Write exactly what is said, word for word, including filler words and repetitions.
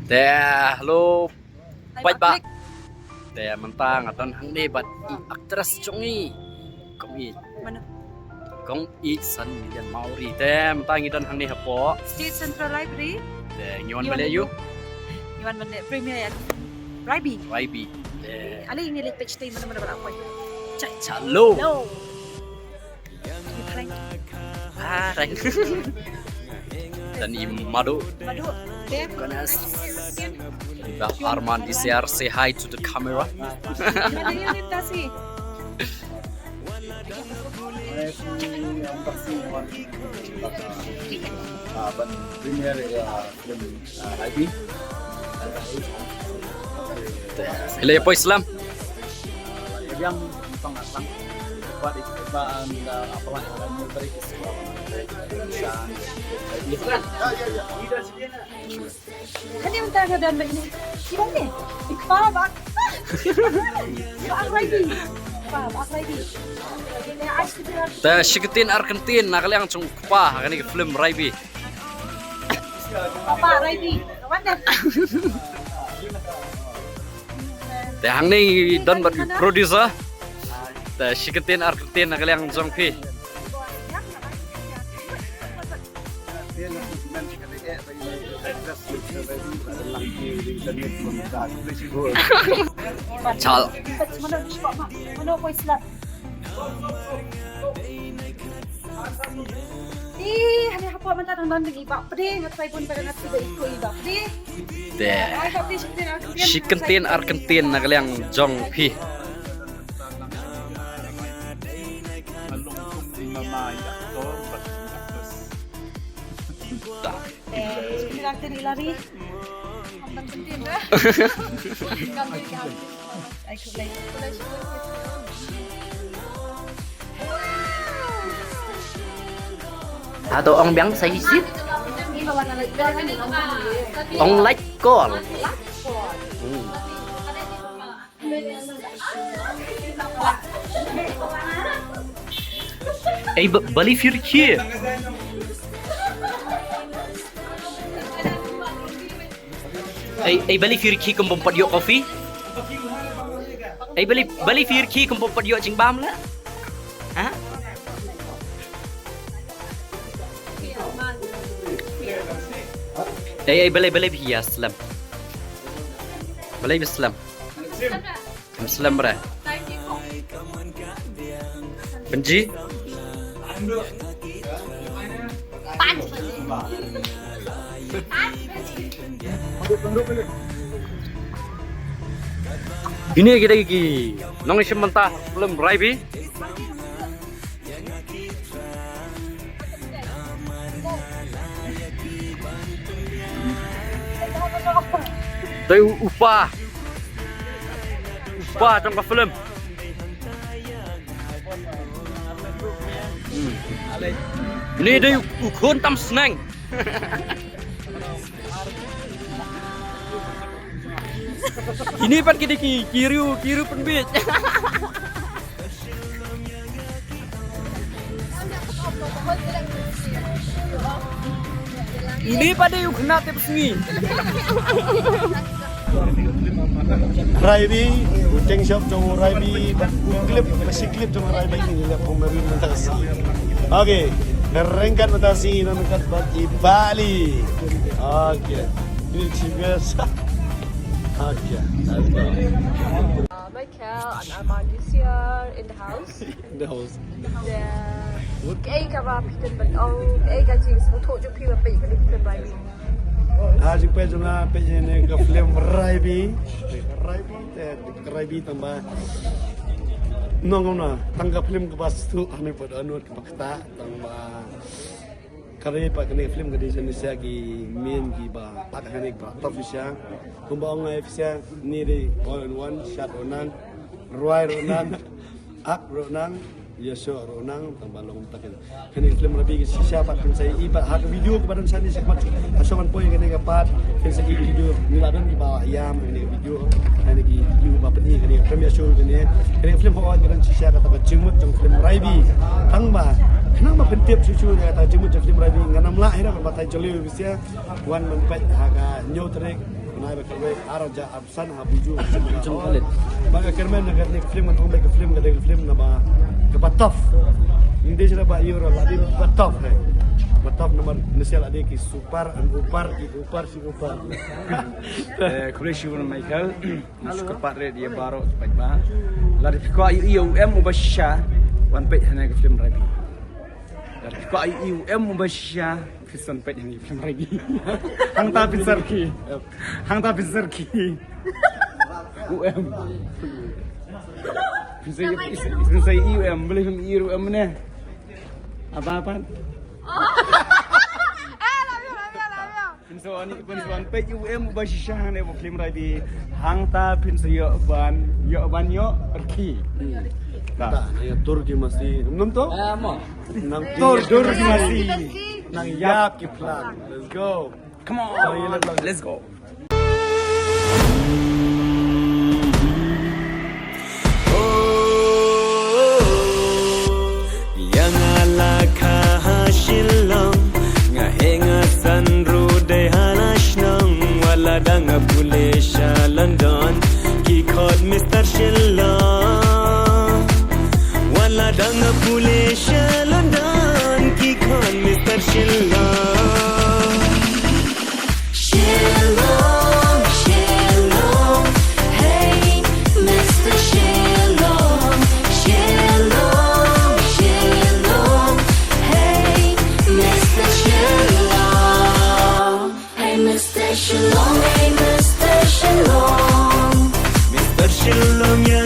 Te hello. Peit ba. Te mynta nga don hangne bad i actress jong i. Kong i. Mano? Kong i San Million Mawrie. Te mynta ngi don hangne hapoh State Central Library. Te ngi wan ban leh ïa u. Ngi wan ban leh premiere ïa Raibi. Raibi. Te ale ngi leit peit shatei mano mano ba la poi. Cha cha lo. Hello. Hai. Hai. Dan i Madu. Madu. Dave. Ganas. Dah Arman D C R, say hi to the camera. Madu, you need to see. Ah, ban premiere, ah, Hello, Islam. Kane mynta ka don ba ine. Ki don ne? Ki kpa ba. Ba ak rai di. Kpa ba ak rai di. Te shi kyntien ar kyntien na ka liang jong u kpa ha kane ka film Raibi. Papa Raibi. Wan deh. Te hangne don bad producer. Te shi kyntien ar kyntien na ka liang jong phi. Chal. Te shi kyntien ar kyntien na ka liang jong phi. Hato ong biang sa isi? Ong like call. Hmm. Ei, ba-, balei phi rkhie? Ei, ei, balei phi rkhie kum bym pat ïoh coffee? Ei, balei, balei phi rkhie kum bym pat ïoh jingbam la? Ha? Ei, ei, balei, balei phi ïa slem? Balei phi slem? Slem bra. Benji. Ine ki dei ki nongshim bynta film Raibi. Dei u, u pa. U pa jong ka film. Hmm. Ine dei u, u khun tam sneng. Ine pat ki dei ki, ki riew, ki riew pynbiej. Ine pat dei u khynnah tip sngi. Raibi, u cheng shop jong u Raibi, bad u clip, bad shi clip jong u Raibi ine leh pong meri mynta shi. Okay, ryngkat mynta shi, ryngkat bad i Bali. Okay, ini serious. Okay, let's go. Uh, Michael and Armand is here in the house. In the house. Yeah. Kaei kaba phi kynmaw, kaei ka jingsngewthuh jong phi ba peit ïa kane ka film Raibi? Ah, jingpeit jong nga peit ïa kane ka film Raibi. Raibi te, Raibi tang ba. Nong na, tang ka film kaba sngewthuh, ane pat anut kaba kata, tang ba. Ka dei pat kane ka film ka dei jong ki shisha ki mien kiba act hangne kiba tough shisha. Kumba ong nga ïa phi shisha, ni dei all in one, shad ruh nang, rwai ruh nang, act ruh nang, ïashoh ruh nang, tang ba long ta kane. Kane ka film Raibi ka shisha pat phin sa ïohi pat ha ka video kaba don shane shakhmat. Ha shuwa ban poi kane ka part phin sa ïohi video, ngi la don kiba ïam kane ka video. Kane ki, ki ba pyni kane ka premiere show kane. Kane ka film hooid ka don shisha kata ka jingmut jong film Raibi. Tang ba khnang ba phin tip shuh shuh ïa kata ka jingmut jong film Raibi, ngan ym lah hi ruh ban batai jylliew bha shisha. Wan ban peit ha ka hynñiew tarik Nai ba kawei ar hajar arphew san ha Buju. Jong Khalid. Ba ka kyrmen na kane ka film, ngan ong ba ka film ka dei ka film na ba, kaba tough. Ym dei shuh ba ïoh ruh, la dei ba tough, eh. Ba tough namar ngi sngewsih la dei ki super and upper, ki upper shi upper. Eh, khublei shibun Michael. Ngi sngewkyrpad ïa baroh ki paidbah. Lada phi kwah ïohi ïa u M uba shisha, wan peit ha kane ka film Raibi. Lada phi kwah ïohi ïa u M uba shisha, phin sa peit ha kane ka film Raibi. Hangta phin sa rkhie. Hangta phin sa rkhie. U M. Phin sa ïohi, phin sa ïohi u M, balei phim ïohi u M ne? Apa, apa? Phin sa wan, phin sa wan peit u M uba shisha ha kane ka film Raibi. Hangta phin sa ïoh ban, ïoh ban ïoh rkhie. Ta. Ta, nang ïa tur ki masi. Ngam to? Eh, mo. Nang tur, tur ki masi. Nang ïap ki phlang. Let's go. Come on. Let's go. Ïa nga la kha ha Shillong, nga heh nga san ruh dei ha la shnong. Wat la dang nga pule sha London, ki khot Mister Shillong. Wat la dang nga pule sha London, ki khot Mister Shillong. Shillong, Shillong, hey, Mister Shillong. Shillong, Shillong, hey, Mister Shillong. Hey, Mister Shillong, hey, Mister Shillong. Mister Shillong, ïa